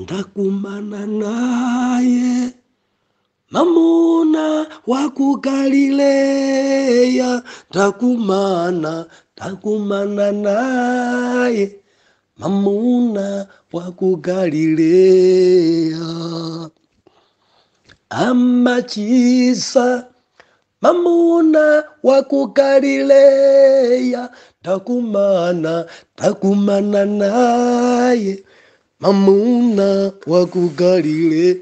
Ndakumana naye mamuna wa ku Galileya, ndakumana, ndakumana naye mamuna wa ku Galileya. Amachiza mamuna wa ku Galileya, ndakumana, ndakumana naye mamuna wa ku Galileya.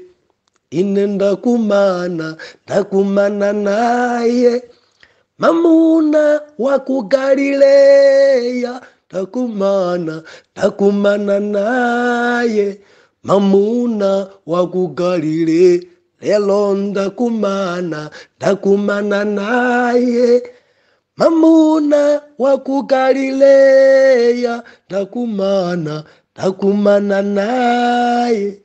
Ine ndakumana, ndakumana naye mamuna wa ku Galileya, ndakumana, ndakumana naye mamuna wa ku Galileya. Lelo ndakumana, ndakumana naye mamuna wa ku Galileya, ndakumana, ndakumana naye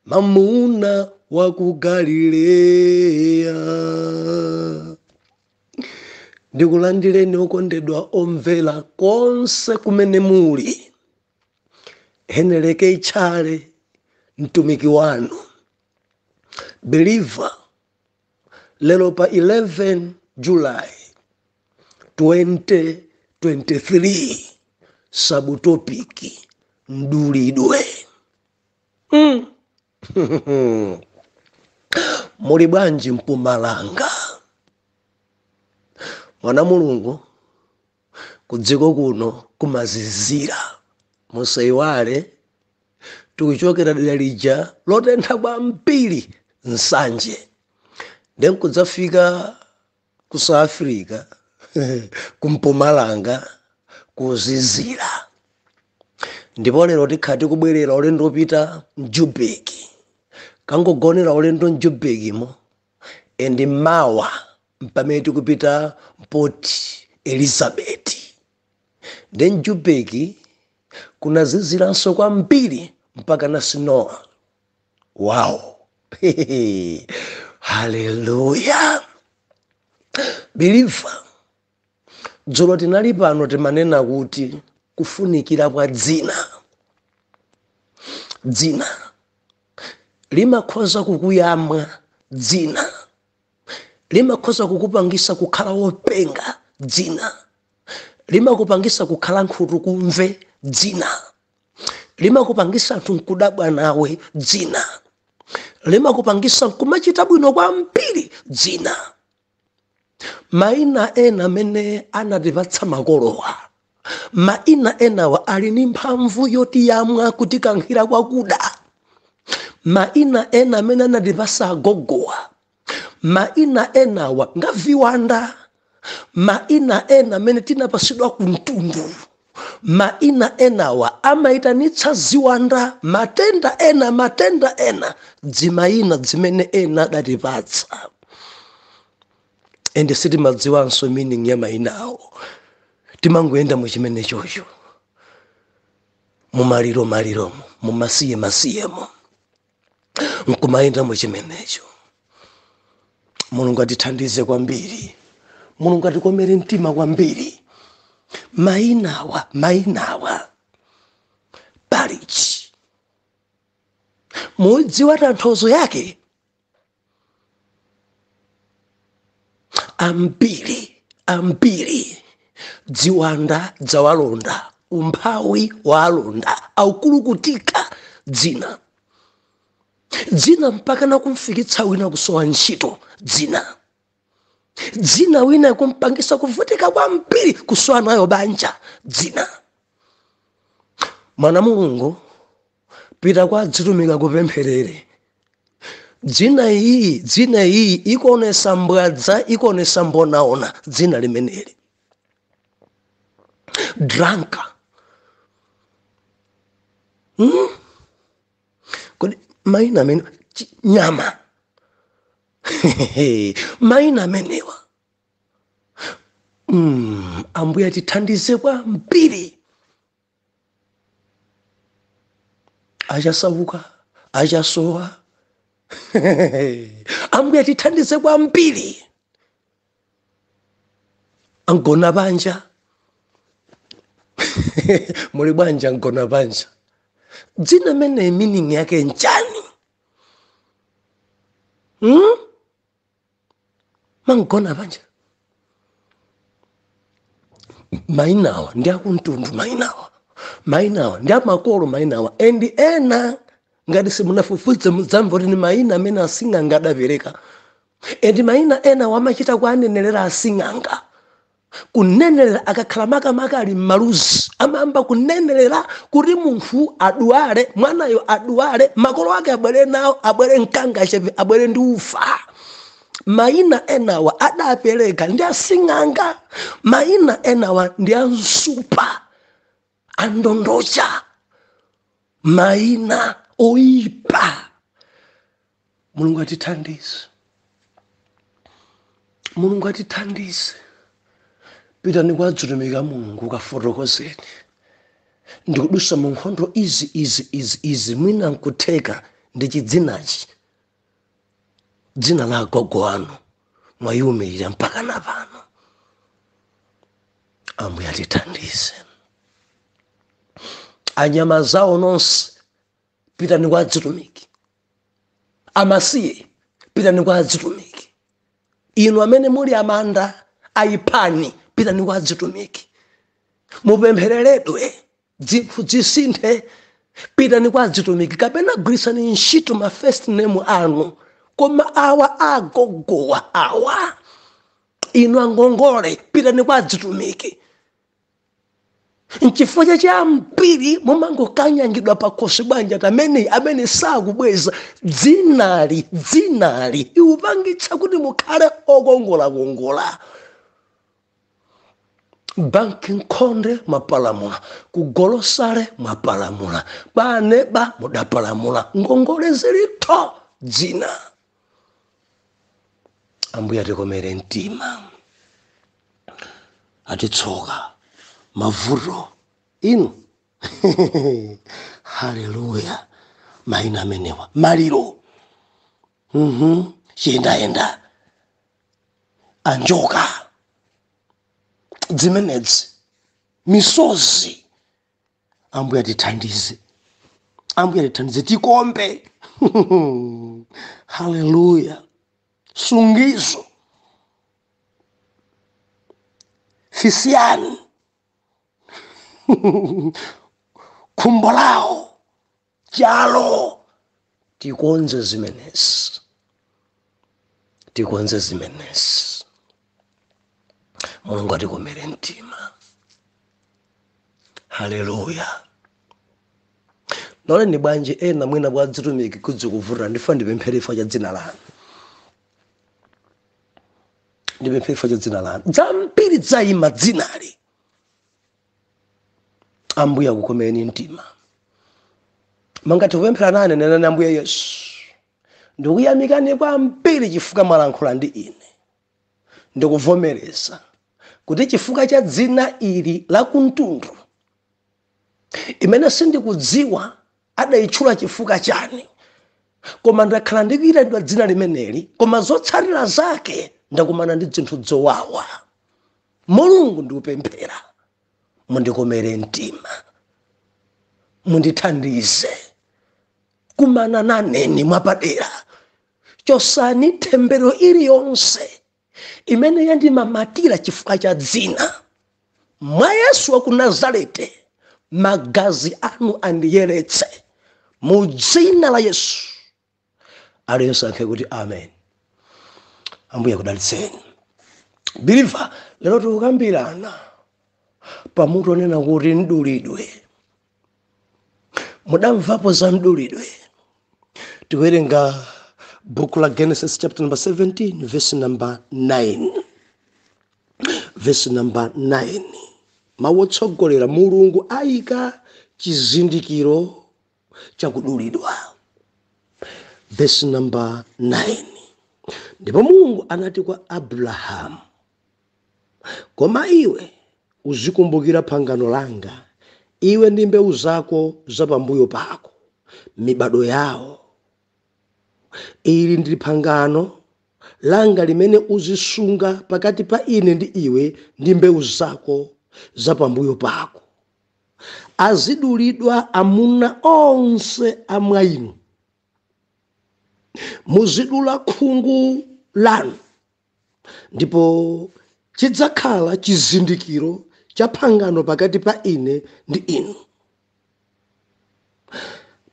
mamuna wa ku Galileya. Ndikulandireni okondedwa omvera konse kumene muli. Heneleke Tchale mtumiki wanu believer, lero pa 11 July 2023, subtopic mdulidwe. Muli bwanji Mpumalanga? Mwana Mulungu, kudziko kuno kumazizira. Musaiwale tikuchokera dera lija lotentha kwambiri, Nsanje, then kudzafika ku South Africa, kumpumalanga kuzizira. Ndipo lero tikhala tikubwerera ulendo upita Mjubeki, kangogonera ulendo Mjubekimo, and mawa mpamene tikupita Port Elizabeth. Then Jubeki kunaziziranso kwambiri mpaka na snow. Wow, haleluya! Believer, dzulo tinali pano timanena kuti kufunikira kwa dzina. Dzina limakhoza kukuyamwa, dzina limakhoza kukupangisa kukhala wopenga, dzina limakupangisa kukhala nkhutu kumve, dzina limakupangisa anthu nkudabwa nawe, dzina limakupangisa nkumachita bwino kwambiri, dzina. Maina ena amene anatipatsa makolowa, maina enawa ali ndi mphamvu yotiyamwa kutikankhira kwakuda. Maina ena amene anatipatsa agogowa, maina enawa ngaviwanda. Maina ena amene tinapasidwa kumtundu, maina enawa amaitanitsa ziwanda, matenda ena, matenda ena, dzimayina dzimene ena adatipatsa, ende sitimadziwanso meaning ya maina awo. Timangoyenda muchimene chocho, mumaliro maliromo, mumasiye masiyemo, nkumayenda muchimenecho. Mulungu atithandize kwambiri, Mulungu atikomere mtima kwambiri. Mainawa, mainawa palichi mudziwa tanthauzo yake? Ambiri ambiri dziwanda dzawalonda, umphawi walonda, aukulukutika dzina, dzina mpaka nakumfikitsa wina kusowa ntchito, dzina, dzina wina kumpangisa kuvutika kwambiri, kusowa nayo banja, dzina. Mwana Mulungu, pita kwa adzitumika kupempherere dzina iyi. Dzina iyi ikuonesa mbwadza, ikuonesa mbonaona. Dzina limeneli dranka. Kodi maina amene nyama, maina amenewa. Ambuye atithandize kwambiri. Achasauka, achasowa, Ambuye atithandize kwambiri. Angona banja, muli bwanja? Ngona banja. Dzina mene meaning yake nchani? Mangona panja mainawa ndi akumtundu, mainawa ndi amakolo, mainawa endi ena ngati simunafufuze mudzamva kuti ni maina amene asing'anga adapereka. Endi maina ena wamachita kuanenelera asing'anga, kunenelera akakhala makamaka ali m'maluzi, amayamba kunenelera kuti munthu adwale, mwanayo adwale, makolo ake abwere nawo, abwere mkanga chepe, abwere ndi ufa. Maina enawa adapereka ndi asing'anga, maina enawa ndi ansupa, andondocha, maina oipa. Mulungu atithandize, Mulungu atithandize. Pitani kwa adzitumiki Mulungu kafotokozeni, ndikudusa mu nkhondo izi izi izi izi, mwina nkutheka ndi chidzinachi, dzina la agogo anu mwayiumirira mpaka na pano. Ambuye atithandize. Anyama zawo nonse pitani kwa adzitumiki, amasiye pitani kwa adzitumiki, inu amene muli amanda ayiphani pitani kwa adzitumiki, mupemphereredwe zinthu zisinthe, pitani kwa adzitumiki, kapena gwirisani ntchito ma first name anu. Koma awa agogowa awa, inu angongole pitani kwa adzitumiki. Nchifukwa chache ambiri mumangokanyangidwa pakhosi bwanja tamene amene sakubweza dzinali. Dzinali iupangitsa kuti mukhale okongolakongola. Banki nkhonde mwapalamula, kugolosale mwapalamula, paneba mudapalamula, ngongole zilitho dzina. Ambuye atikomere mtima, atitsoka mavuto inu. Haleluya. Maina amenewa maliro, chiyendayenda, anjoka, zimenezi misozi. Ambuye atithandize, Ambuye atithandize tikombe. Haleluya. Sungizo fisiyani khumbo lawo chalo. Tikonze zimenezi, tikonze zimenezi. Mulungu atikomere mtima. Haleluya. Nole ni bwanji ena mwina bwa dzitumiki kudzikuvuta, ndifa ndipemphere chifukwa cha dzina lanu, ndipemphere chifukwa cha dzina lanu. Zambiri dzayima dzinali. Ambuye akukomereni mtima. Mangati kupemphera nane, nenani: Ambuye Yesu, ndikuyamikani kwambiri chifukwa mwalankhula ndi ine. Ndikuvomereza kuti chifukwa cha dzina ili la kumtundu imene sindikudziwa adayitchula chifukwa chani, koma ndakhala ndikuyitanidwa dzina limeneli, koma zotsatira zake ndakumana ndi zinthu zowawa. Mulungu, ndikupemphera mundikomere mtima, mundithandize kumana naneni mwapadera. Chosani thembero iliyonse imene yandimamatira chifukwa cha dzina. Mwa Yesu wa ku Nazarete, magazi anu andiyeretse mu dzina la Yesu. Aliyense ankhe kuti amen. Ambuye akudalitseni. Believer, lero tikukambirana pamutu onena kuti mdulidwe. Mudamvapo za mdulidwe? Tikuwerenga buku la Genesis chapter number 17 verse number 9, verse number 9. Mawu otsogolera: Mulungu ayika chizindikiro chakudulidwa. Verse number 9: Ndipo Mulungu anati kwa Abrahamu, "Koma iwe uzikumbukira pangano langa, iwe ndi mbewu zako zapambuyo pako, mibado yawo. Ili ndi pangano langa limene uzisunga pakati pa ine ndi iwe ndi mbewu zako zapambuyo pako. Azidulidwa amuna onse amwa inu, muzidula khungu lanu, ndipo chidzakhala chizindikiro cha pangano pakati pa ine ndi inu.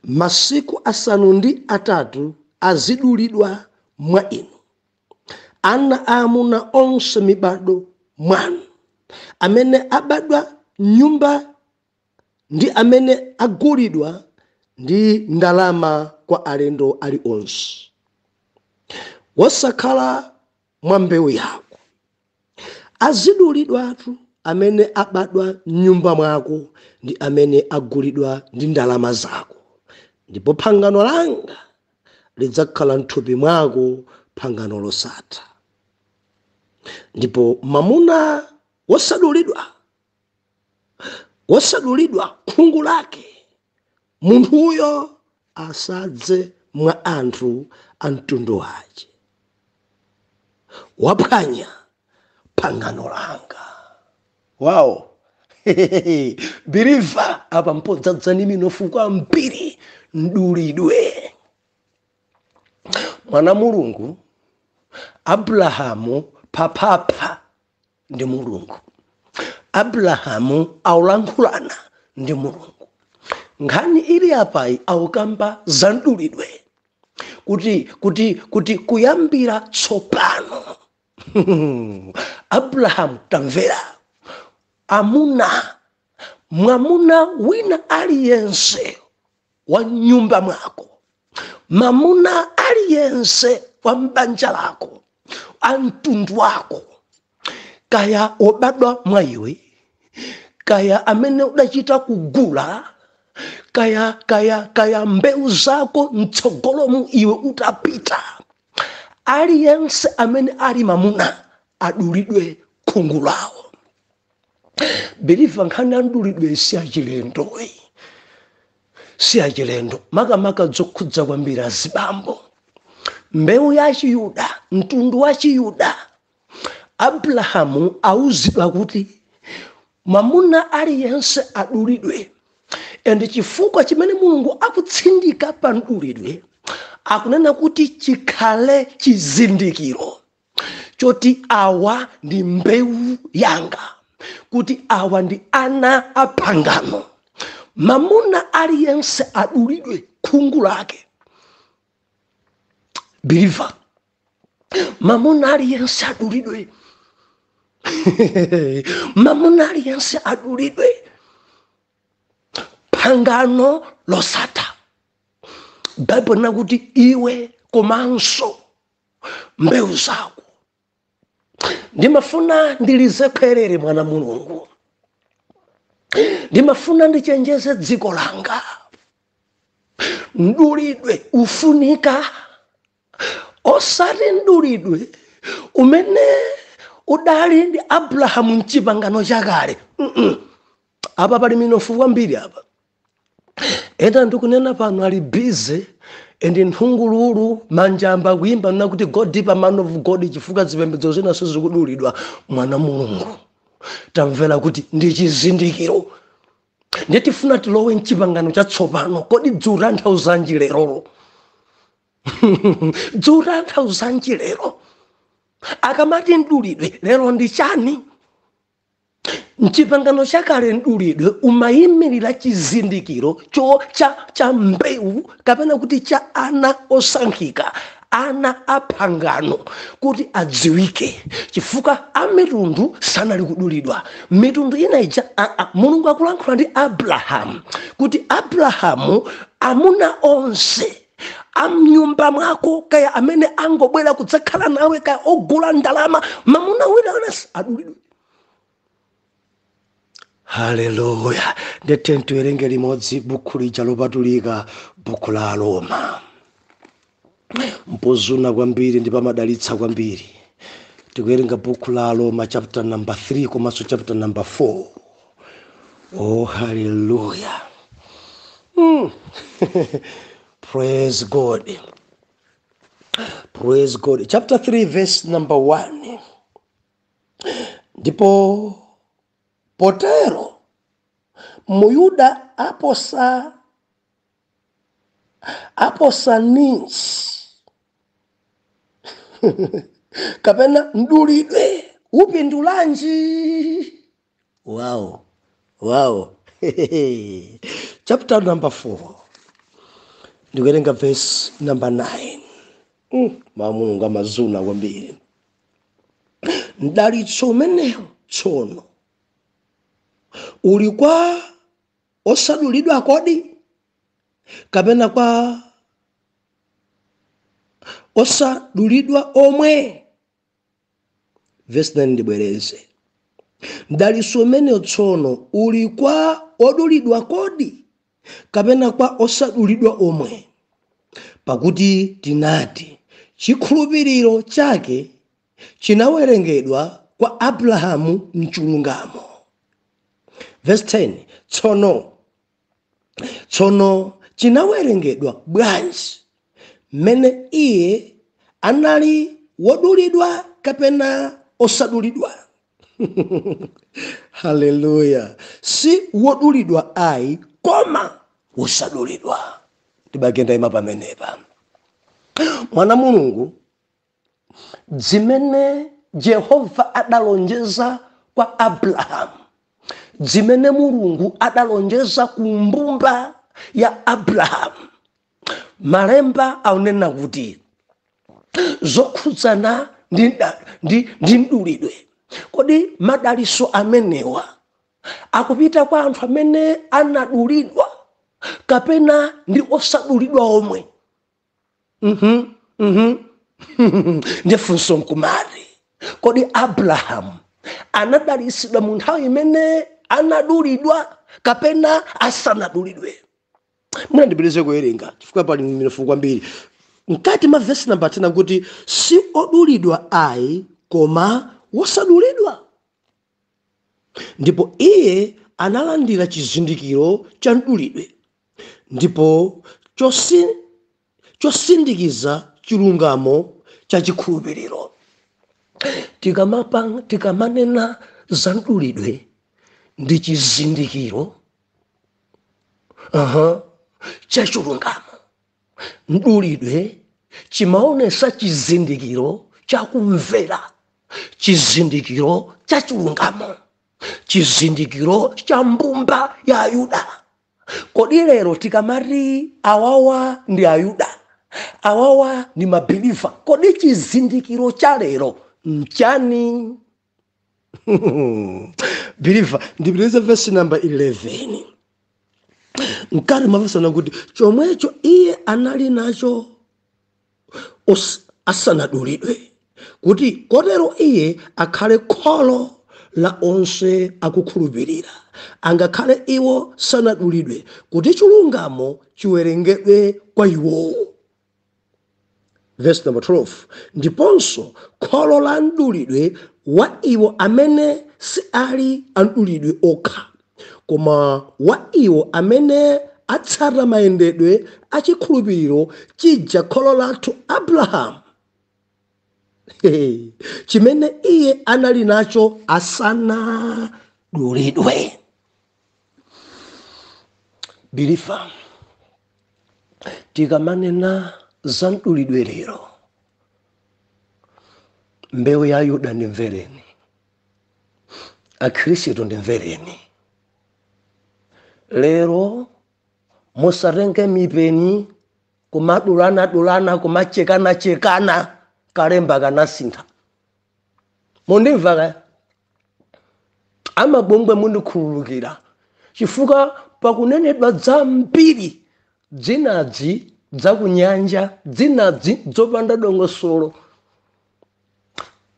Masiku 8 azidulidwa mwa inu, ana aamuna onse mibado mwanu, amene abadwa nyumba ndi amene agulidwa ndi ndalama kwa alendo aliwonse, wosakhala mwa mbewu yako. Azidulidwatu amene abadwa nyumba mwako ndi amene agulidwa ndi ndalama zako, ndipo pangano langa lidzakhala mthupi mwako, pangano losatha. Ndipo mwamuna wosadulidwa khungu lake, munthuyo asadze mwa anthu a mtundu wace, waphwanya pangano langa. Wow. Believer, apa mpodzadzani minofu kwambiri. Mdulidwe mwana Mulungu Abrahamu papapa ndi Mulungu. Abrahamu aulankhulana ndi Mulungu. Nkhani ili apayi aukamba za mdulidwe, kuti kuyambira tsopano Abrahamu tamvera, amuna mwamuna wina aliyense wa nyumba mwako, mamuna aliyense wa mbanja lako, a mtundu wako, kaya obadwa mwa iwe, kaya amene udachita kugula, kaya mbewu zako mtsogolomu iwe utapita, aliyense amene ali mamuna adulidwe khungu lawo. Believer, nkhani adulidwe si achilendoyi, si achilendo, makamaka zokhudza kwambiri azibambo. Mbewu ya Chiyuda, mtundu wa Chiyuda, Abrahamu auzidwa kuti mwamuna aliyense adulidwe. And chifukwa chimene Mulungu akutsindika pa mdulidwe, akunena kuti chikhale chizindikiro choti awa ndi mbewu yanga, kuti awa ndi ana a pangano. Mamuna aliyense adulidwe khungu lake. Believer, mamuna aliyense adulidwe. Mamuna aliyense adulidwe, pangano losatha. Bible nakuti iwe komanso mbewu zako. Ndimafuna ndilize khwerere mwana Mulungu, ndimafuna ndichenjeze dziko langa. Mdulidwe ufunika, osati mdulidwe umene udali ndi Abrahamu mchipangano chakale. Apa pali minofu kwambiri apa. Ena ndikunena pano ali busy and nthungululu manjamba kuimba nakuti God deeper man of God, chifukwa zipembedzo zina sizikudulidwa. Mwana Mulungu tamvera kuti ndi chizindikiro. Nditifuna tilowe mchipangano chatsopano. Kodi dzutanthauzanji lerolo? Dzutanthauzanji lero? Akamati mdulidwe lero ndi chani? Mchipangano chakale mdulidwe umayimirira chizindikiro cha mbewu, kapena kuti cha ana osankhika, ana aphangano, kuti adziwike, chifukwa a mitundu sanali kudulidwa. Mitundu ina ija, Mulungu akulankhula ndi Abrahamu kuti Abrahamu, amuna onse amnyumba mwako, kaya amene angobwera kudzakhala nawe, kaya ogula ndalama, mamuna wina onse adulidwe. Haleluya. Ndethe tiwerenge limodzi bukhu lija lopatulika, bukhu la Roma. Mpozuna kwambiri ndi pamadalitsa kwambiri. Tikuwerenga bukhu la Roma chapter number 3 komanso chapter number 4. Oh, haleluya. Praise God, praise God. Chapter 3 verse number 1. Ndipo potero Muyuda aposa ninji? Kapena mdulidwe upindulanji? Wow, wow. Chapter number 4, ndikuwerenga verse number 9. Mawu Mulungu amazuna kwambiri. Mdalitso umenewo tsono uli kwa osadulidwa kodi, kapena kwa osadulidwa omwe? Verse 9, ndibwereze. Mdalitso umenewo tsono uli kwa odulidwa kodi, kapena kwa osadulidwa omwe? Pakuti tinati chikhulupiriro chake chinawerengedwa kwa Abrahamu mchilungamo. Verse 10, tsono chinawerengedwa bwanji, mmene iye anali wodulidwa kapena osadulidwa? Haleluya! Si wodulidwa ayi, koma wosadulidwa. Ndibake ndayima pamenepa. Mwana Mulungu, zimene Jehova adalonjeza kwa Abrahamu, zimene Mulungu adalonjeza ku mbumba ya Abrahamu, malemba akunena kuti zokhudzana ndi mdulidwe. Kodi madaliso amenewa akupita kwa anthu amene anadulidwa kapena ndi osadulidwa omwe? Ndifunso nkumati, kodi Abrahamu anadalitsidwa mu nthawi imene anadulidwa kapena asanadulidwe? Mwina ndipitirize kuwerenga chifukwa pali minefu kwambiri. Mkati mwa vesi namba 10 kuti si odulidwa ayi, koma wosadulidwa, ndipo iye analandira chizindikiro cha mdulidwe, ndipo chosindikiza chilungamo cha chikhulupiriro. Tikamanena za mdulidwe, ndi chizindikiro cha chilungamo. Mdulidwe chimaonesa chizindikiro chakumvera, chizindikiro cha chilungamo, chizindikiro cha mbumba ya Ayuda. Kodi lero tikamati awawa ndi Ayuda, awawa ndi mabeliever, kodi chizindikiro cha lero mchani? Believer, ndipitirize verse number 11. Mkati mwa verse kuti chomwecho iye anali nacho asanadulidwe, kuti kotero iye akhale kholo la onse akukhulupirira, angakhale iwo sanadulidwe, kuti chilungamo chiwerengedwe kwa iwowo. Verse number 12, ndiponso kholo la mdulidwe wa iwo amene si ali amdulidwe okha, koma wa iwo amene atsata mayendedwe achikhulupiriro chija kholo lathu Abrahamu chimene iye anali nacho asanadulidwe. Believer, tikamanena za mdulidwe lero, mbewu ya Yuda ndimvereni, Akhristu ndimvereni lero, musatenge mipeni kumadulana-dulana, kumachekana-chekana. Kalemba kanasintha. Mundimva kaya amabungwe, mundikhululukira chifukwa pakunenedwa zambiri dzinadzi dzakunyanja, dzinadzi dzopanda dongosolo.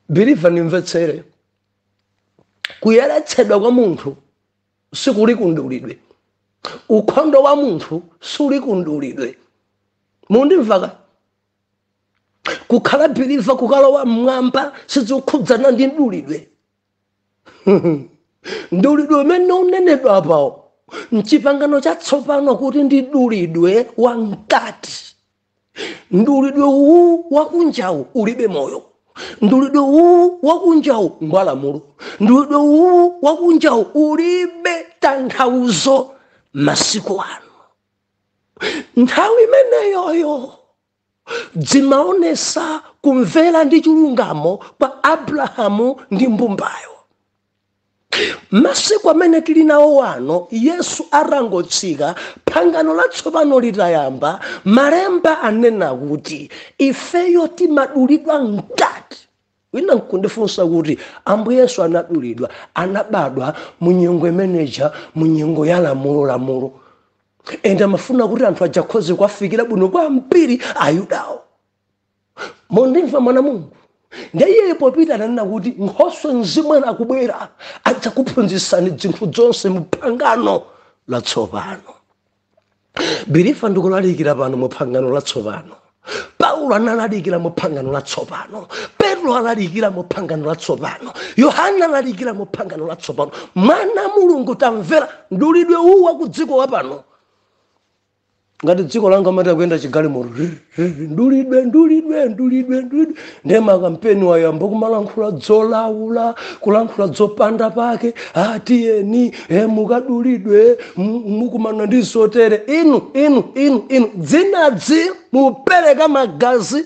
Believer, ndimvetsere, kuyeretsedwa kwa munthu sikuli kundulidwe, ukhondo wa munthu suli kundulidwe. Mundimva? Kukhala believer, kukalowa mmwamba, sizikukhudzana ndi mdulidwe. Mdulidwe umene unenedwa apawo mchipangano chatsopano kuti ndi dulidwe wamkati. Mdulidwe uwu wakunjawu ulibe moyo. Mdulidwe uwu wakunjawu ngwalamulo, mdulidwe uwu wakunjawu ulibe tanthauzo masiku ano. Nthawi imeneyoyo dzimaonesa kumvera ndi chilungamo kwa Abrahamu ndi mbumbayo. Masiku amene tili nawo wano, Yesu atangotsika, phangano latsopano litayamba, malemba anena kuti ifeyo timadulidwa mkati. Wina nkundifunsa kuti Ambuye Yesu anadulidwa, anabadwa mu nyengo imeneja, mu nyengo ya lamulo lamulo, ende amafuna kuti anthu ajakhoze kuwafikira bwino kwambiri Ayudawo. Mondimva mwana Mulungu? Ndiye iye popita ananena kuti nkhoswe mzimu akubwera, adzakuphunzitsani zinthu zonse mu phangano latsopano. Believer, ndikulalikira pano mu phangano latsopano. Paulo analalikira mu phangano latsopano, Petro alalikira mu phangano latsopano, Yohana alalikira mu phangano latsopano. Mwana Mulungu, tamvera, mdulidwe uwu wa ku dziko wapano, ngati dziko langa mati akuyenda chigalimoto, ndulidwe, ndulidwe, ndulidwe, ndulidwe, ndiye makampeni wayamba kumalankhula dzolaula, kulankhula dzopanda pake. Atiyeni mukadulidwe, mukumana ndi zotere. Inu, inu, inu, inu, dzinadzi mupereka magazi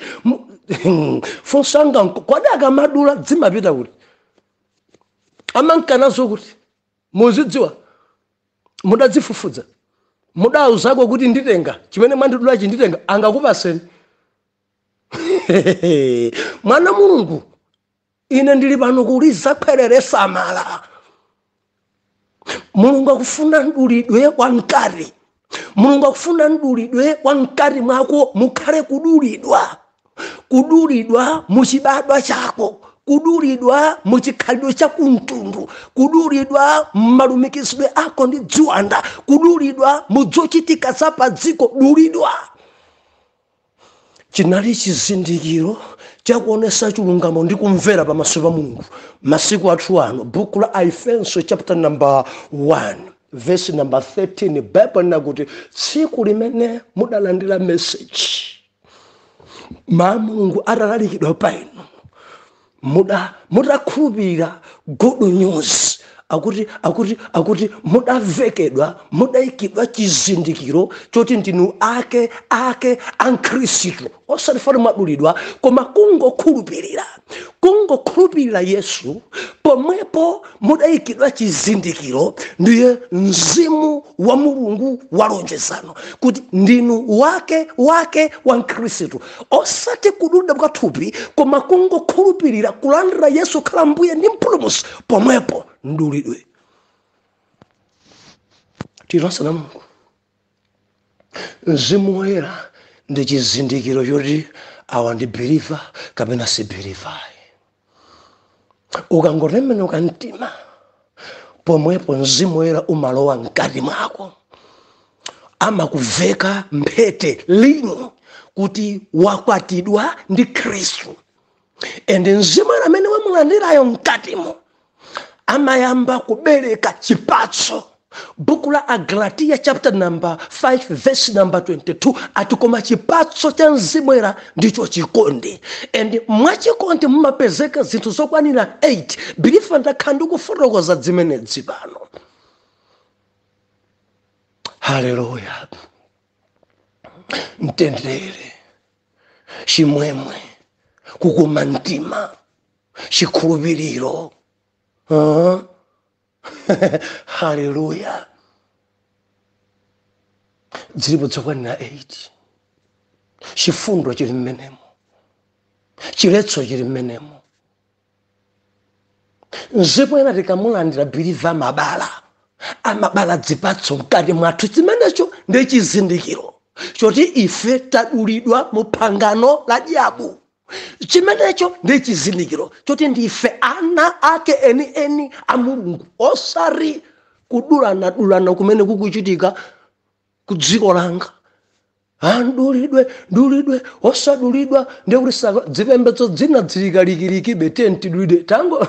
funsanga, kodi akamadula dzimapita kuti? Amankanazo kuti muzidziwa, mudadzifufudza, mudauzako kuti nditenga chimene mwandidulachi, nditenga, angakupaseni? Mwana Mulungu, ine ndili pano kuliza khwerere, samala. Mulungu akufuna mdulidwe wamkati. Mulungu akufuna mdulidwe wamkati mwako, mukhale kudulidwa, kudulidwa muchibadwa chako, kudulidwa muchikhalidwe cha kumtundu, kudulidwa mmalumikizidwe ako ndi dziwanda, kudulidwa mudzochitika za pa dziko. Dulidwa chinali chizindikiro chakuonesa chilungamo ndi kumvera pamaso pa Mulungu. Masiku athu ano, buku la Aefeso chapter number 1 verse number 13, Bible linakuti tsiku limene mudalandira message, ma Mulungu atalalikidwa pa inu, mudakhulupirira good news, akuti mudavekedwa, mudayikidwa chizindikiro choti ndinu ake ake a Mkhristu. Osati fana mwadulidwa, koma kungokhulupirira, kungokhulupirira Yesu, pomwepo mudayikidwa chizindikiro, ndiye mzimu wa Mulungu walonjezano kuti ndinu wake wake wa Mkhristu. Osati kudulidwa kwa thupi, koma kungokhulupirira, kulandira Yesu khala Mbuye ndi Mpulumutsi, pomwepo mdulidwe. Tilonse na Mulungu, Mzimu Woyera ndi chizindikiro choti awa ndi believer kapena si believer. Ukangotembenuka mtima, pomwepo Mzimu Woyera umalowa mkati mwako, amakuveka mphete lino kuti wakwatidwa ndi Khristu. And Mzimu Woyera amene wamulandirayo mkatimo amayamba kubereka chipatso. Buku la Agalatiya chapter number 5 verse number 22 ati koma chipatso cha Mzimu Woyera ndicho chikondi, and mwachikondi mumapezeka zinthu zokwanira 8. Believer, ndakhala ndikufotokoza zimenezi pano. Haleluya! Mtendere, chimwemwe, kukoma mtima, chikhulupiriro. Haleluya! Zilipo zokwanira 8. Chifundo chili mmenemo, chiletso chili mmenemo. Mzimu ena tikamulandira, believer, mabala amabala dzipatso mkati mwathu. Chimenecho ndi chizindikiro choti ife tadulidwa mu phangano la diabu. Chimenecho ndi chizindikiro choti ndife ana ake eni eni a Mulungu, osati kudulanadulana kumene kukuchitika ku dziko langa. Andulidwe, dulidwe, osadulidwa, ndekuti saka zipembedzo dzina dzilikalikilikibe, tiye tidulidwe tango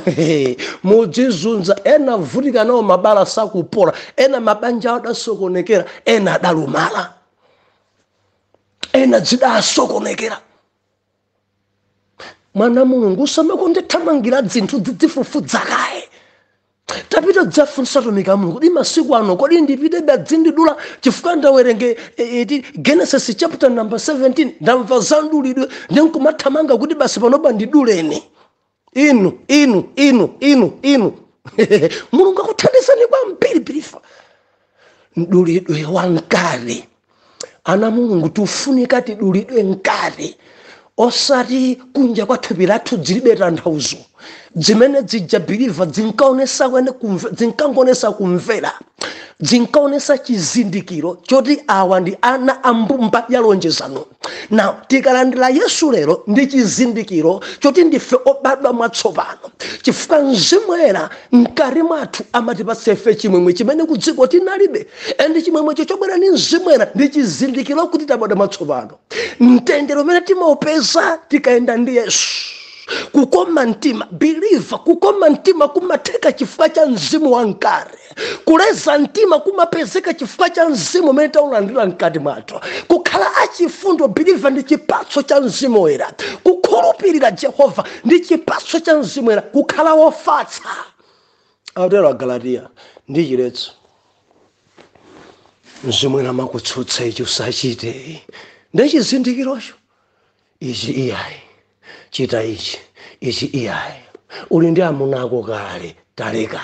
mudzizunza. Ena vutika nawo mabala sakupola, ena mabanja awo adasokonekera, ena adalumala, ena zidasokonekera. Mwana Mulungu usamakondethamangira zinthu zidzifufuza kaye. Tapita dzafunsa atumiki Mulungu, kodi masiku ano kodi ndipite dadzindidula chifukwa ndawerenge Genesis chapter number 17, ndamva zandulidwe ndinkumathamanga kuti basi panopa ndiduleni. Inu inu inu inu inu Mulungu akuthandizani kwambiri believer. Mdulidwe wamkati, ana Mulungu, tifunika tidulidwe mkati, osati kunja kwa thupi lathu. Zilibe tanthauzo zimene zija, believer. Zinkaonesa kwene zinkangonesa kumvera, zinkaonesa chizindikiro choti awa ndi ana a mbumba ya lonjezano. Now tikalandira Yesu lero, ndi chizindikiro choti ndife obadwa mwatsopano, chifukwa Mzimu Woyera mkati mwathu amatipatsa ife chimwemwe chimene kudziko tinalibe. And chimwemwecho chobwera ndi Mzimu Woyera ndi chizindikiro kuti tabadwa mwatsopano. Mtendere umene timaupeza tikayenda ndi Yesu, kukoma mtima, believer, kukoma mtima kumatheka chifukwa cha mzimu wamkati. Kuleza mtima kumapezeka chifukwa cha mzimu umene taulandira mkati mwathu. Kukhala achifundo, believer, ndi chipatso cha Mzimu Woyera. Kukhulupirira Jehova ndi chipatso cha Mzimu Woyera. Kukhala wofatsa, akutero Agalatiya, ndi chiletso. Mzimu Woyera amakutsutsa, ichi usachite, ndi chizindikirocho. Ichi iyayi, chita ichi. Ichi iyayi, uli ndi amuna ako kale, taleka.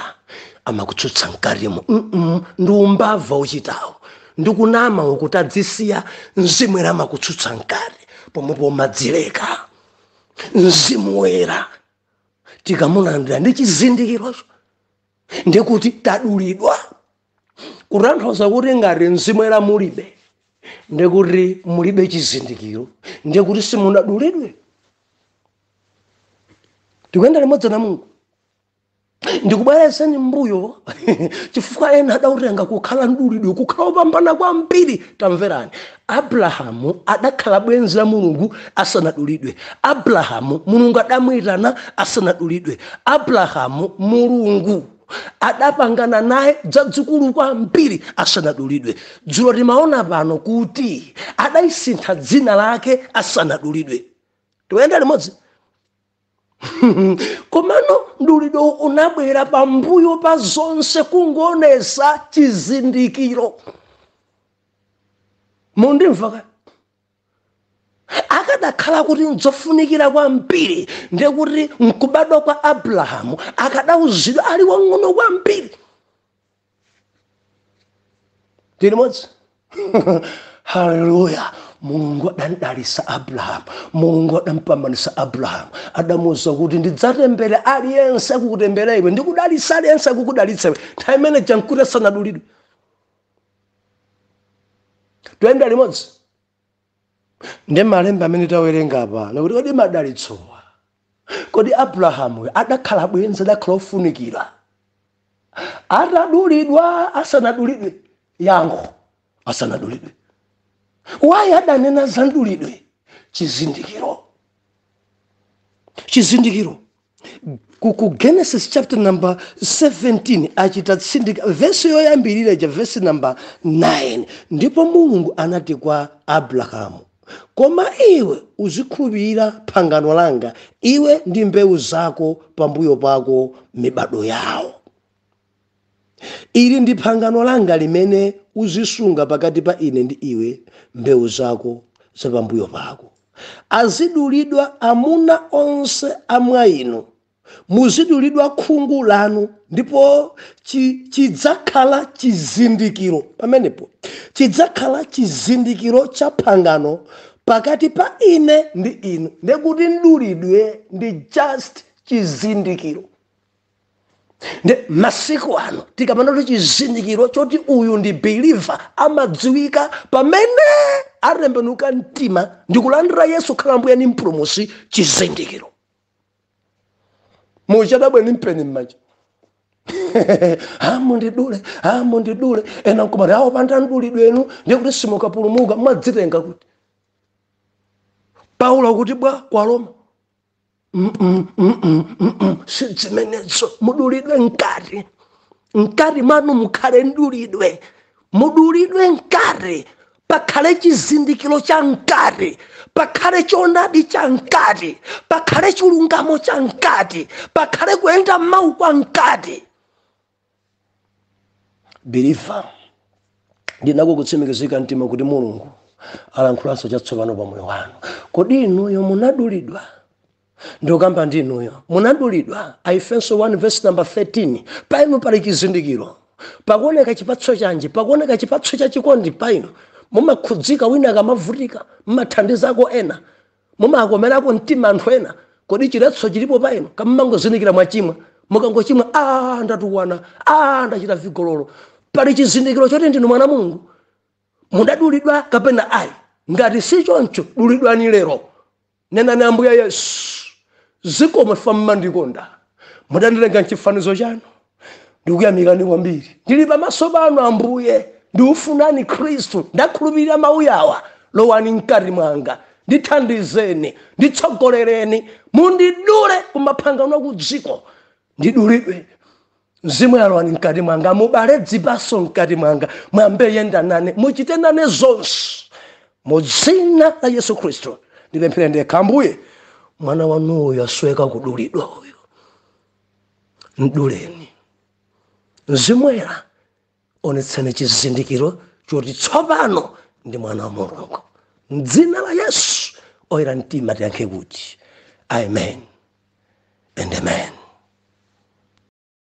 Amakutsutsa mkatimo. Ndi umbava uchitawo, ndikunama ukuti adzisiya. Mzimu Woyera amakutsutsa mkati pomwepo umadzileka. Mzimu Woyera tikamulandira ndi chizindikirocho, ndikuti tadulidwa. Kutanthauza kuti ngati Mzimu Woyera mulibe, ndikuti mulibe chizindikiro, ndikuti simunadulidwe. Tikuyenda limodzi na Mulungu. Ndikubwerezeni mbuyo chifukwa ena adautenga kukhala mdulidwe kukhala opambana kwambiri. Tamverani, Abrahamu adakhala bwenzi la Mulungu asanadulidwe. Abrahamu Mulungu adamuyitana asanadulidwe. Abrahamu Mulungu adapangana naye dzadzikulu kwambiri asanadulidwe. Dzulo timaona pano kuti adayisintha dzina lake asanadulidwe. Tikuyenda limodzi. Komano mdulidwe unabwera pambuyo pa zonse, kungonesa chizindikiro. Mundimva ka? Akadakhala kuti nzofunikira kwambiri, ndekuti nkubadwa kwa Abrahamu akadauzidwa ali wang'ono kwambiri. Tili limodzi. Haleluya! Mulungu adamdalitsa Abrahamu, Mulungu adampambanisa Abrahamu, adamuwuza kuti ndidzatembere aliyense akukutembera iwe, ndikudalitsa aliyense akukudalitsa iwe. Nthawi imene jankuti asanadulidwe. Toyenda limodzi ndi malemba amene tawerenga pano kuti kodi madalitsowa, kodi Abrahamu adakhala bwenzi, adakhala ofunikira atadulidwa, asanadulidwe? Yankho, asanadulidwe. Why adanena za mdulidwe? Chizindikiro, chizindikiro. Ku Genesis chapter number 17 achita tsindika vesi yoyambirira ija, vesi number 9: "Ndipo Mulungu anati kwa Abrahamu, koma iwe uzikhulupirira pangano langa, iwe ndi mbewu zako pambuyo pako mibado yawo. Ili ndi pangano langa limene uzisunga pakati pa ine ndi iwe, mbewu zako zapambuyo pako. Azidulidwa amuna onse amwa inu, muzidulidwa khungu lanu, ndipo chidzakhala chizindikiro pamenepo, chidzakhala chizindikiro cha pangano pakati pa ine ndi inu." Ndekuti mdulidwe ndi just chizindikiro. Ndi masiku ano tikamana kuti chizindikiro choti uyu ndi believer, amadziwika pamene atembenuka mtima ndi kulandira Yesu khala Mbuye ndi Mpulumutsi. Chizindikiro muchadabwe ndi mpeni m'manja, "Amundidule, amundidule." Ena nkumati awo panda mdulidwe enu ndikuti simukapulumuka. Mwadzitenga kuti Paulo akuti bwa kwa Roma? Si zimenezo. Mudulidwe mkati, mkati mwanu mukhale mdulidwe, mudulidwe mkati. Pakhale chizindikiro cha mkati, pakhale choonadi cha mkati, pakhale chilungamo cha mkati, pakhale kuyenda mawu kwa mkati. Believer, ndinako kutsimikizika mtima kuti Mulungu alankhulanso chatsopano pa moyo wanu. Kodi inuyo munadulidwa? Ndikukamba ndi inuyo, munadulidwa? Aefeso 1 verse number 13. Painu pali chizindikiro, pakuoneka chipatso chanji? Pakuoneka chipatso chachikondi painu? Mumakhudzika wina akamavutika? Mumathandizako ena? Mumakomerako mtima anthu ena? Kodi chiletso chilipo painu? Kamumangozindikira mwachimwa, mukangochimwa, "A, ndatukwana, a, ndachita vigololo." Pali chizindikiro choti ndinu mwana Mulungu? Mudadulidwa kapena ayi? Ngati si choncho, dulidwani lero. Nenani, "Ambuye Yesu, zikomo fa mmandikonda, mudandilenga mchifanizo chanu. Ndikuyamikani kwambiri. Ndili pamaso panu, Ambuye, ndiufunani Khristu. Ndakhulupirira mawu yawa. Lowani mkati mwanga, ndithandizeni, nditsogolereni, mundidule kumaphangano ku dziko. Ndidulidwe. Mzimu, yalowani mkati mwanga, mubale dzipaso mkati mwanga, mwambe yenda nane, muchite nane zonse. Mu dzina la Yesu Khristu ndipemphere ndekha. Ambuye, mwana wanuyo asweka kudulidwa uyu, mduleni. Mzimu, onetsani chizindikiro choti tsopano ndi mwana wa Mulungu. Mdzina la Yesu, oyera mtima tiyankhe kuti amen and amen.